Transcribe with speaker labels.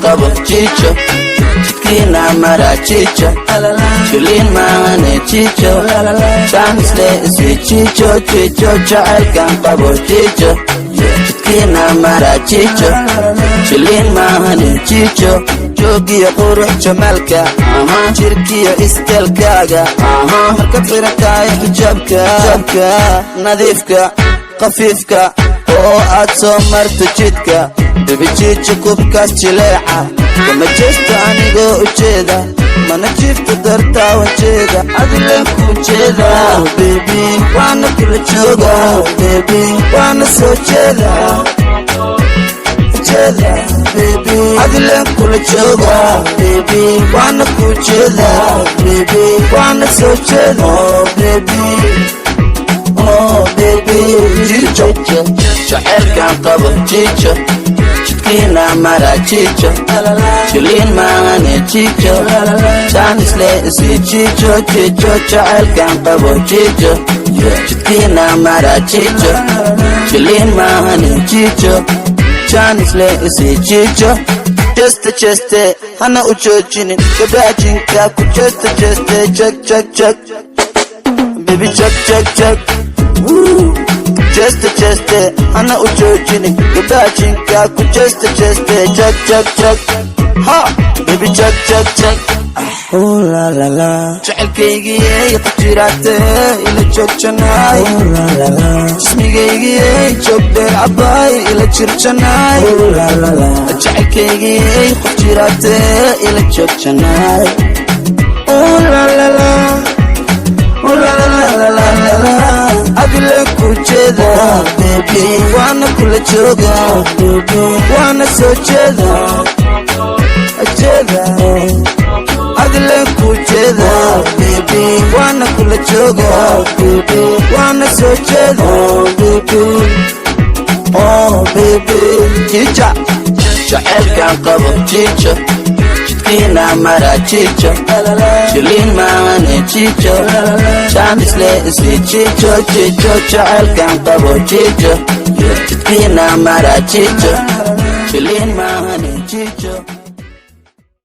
Speaker 1: Qabo jiijo, jidkiina mara jiijo, jiliin maahane jiijo, jaanisle isi jiijo, jiijo. Jacaylkan qabo jiijo, jidkiina mara jiijo, jiliin maahane jiijo. Joogiyo qurux, jamaalka jirkiyo isteelkaaga, markaad xirantahay xijaabka nadiifka khafiifka oo aad soo marto jidka, baby jiijo, kubkaas jileeca kama jeesto anigoo ujeeda, mana jiifto dartaawan jeeda, adileen ku jeeda baby, waana kula jooga baby, waana soo jeeda jeeda baby, adileen kula jooga baby, waana ku jeeda baby, waana soo jeeda baby, oh baby. Jiijo, jaceylkan qabo jiijo, jidkiina mara jiijo, jiliin maahane jiijo, jaanisle isi jiijo, jiijo. Jaceylkan qabo jiijo, jidkiina mara jiijo, jiliin maahane jiijo, jaanisle isi jiijo. Jeste jeste, hana u joojinin gabdhaha ku jeste jeste. Check, check, check baby, check, check, check. Woo. Jeste jeste, hana u joojinin gabdhaha ku jeste jeste. Check, check, check, ha baby, check, check, check.
Speaker 2: Ooh la la la.
Speaker 1: Jecelkaygiyey qajiraate, ila joogjanaay.
Speaker 2: Ooh la la la.
Speaker 1: Jismigaygiyey joog dheer, cabaay, ila jirjanaay.
Speaker 2: Ooh la la la.
Speaker 1: Jecelkaygiyey qajiraate, ila joogjanaay. Ooh la la la. Ooh la la la la la la. Adile ku jeeda baby, waana kula jooga
Speaker 2: Baby.
Speaker 1: Waana soo jeeda jeeda, adile ku jeeda baby, waana kula jooga
Speaker 2: Baby.
Speaker 1: Waana soo jeeda
Speaker 2: Baby.
Speaker 1: Oh baby, jiija, jaceylkan qabo jiijo, jidkiina mara jiijo, jiliin maahane jiijo, jaanisle isi jiijo, jiijo. Jaceylkan qabo jiijo, jidkiina mara jiijo, jiliin maahane jiijo.